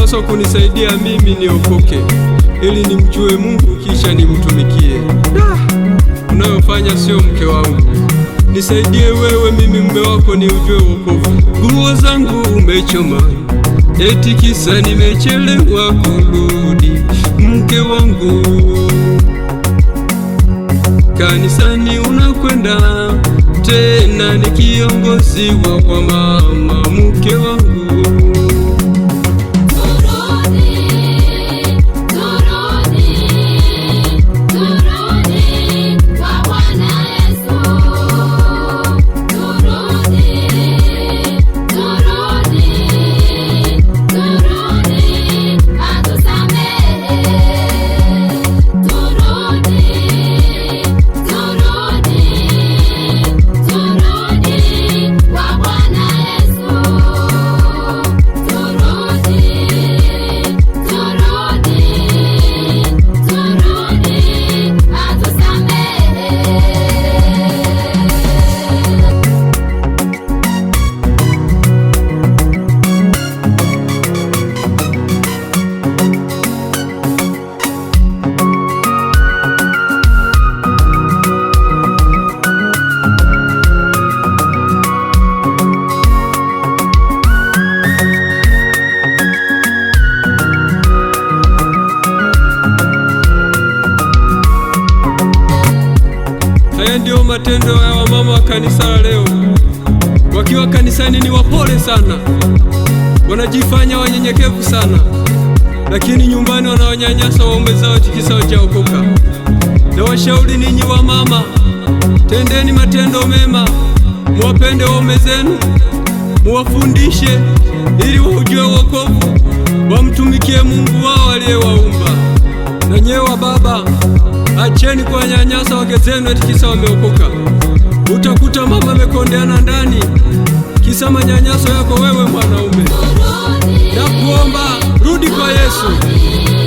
Ulipaswa kunisaidia mimi niokoke ili nimjue Mungu kisha nimtumikie. Unayofanya sio mke wangu. Nisaidie wewe, mimi mume wako, ni ujue wokovu. Nguo zangu umechoma, eti kisa nimechelewa kurudi. Mke wangu, kanisani unakwenda tena, ni kiongozi wa kwa mama. Mke wangu, Turudi, turudi, turudi kwa Bwana Yesu. Turudi, turudi, turudi atusamehe. Turudi, turudi, turudi kwa Bwana Yesu. Turudi, turudi, turudi atusamehe. Haya ndiyo matendo ya wamama wa kanisa la leo. Wakiwa kanisani ni wapole sana, wanajifanya wanyenyekevu sana, lakini nyumbani wanawanyanyasa waume zao tikisa wajaokoka. Na washauri ninyi wa mama, tendeni matendo mema, muwapende waume zenu, muwafundishe ili waujue wokovu, wamtumikie Mungu wao aliyewaumba. Na nyewe wa baba, acheni kuwanyanyasa wake zenu eti kisa wameokoka. Utakuta mama amekondeana ndani kisa manyanyaso yako wewe mwanaume. Na kuomba rudi kwa Yesu,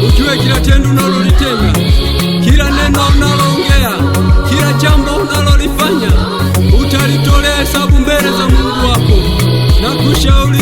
ujue kila tendo unalolitenda, kila neno unaloongea, kila jambo unalolifanya utalitolea hesabu mbele za Mungu wako. Na kushauri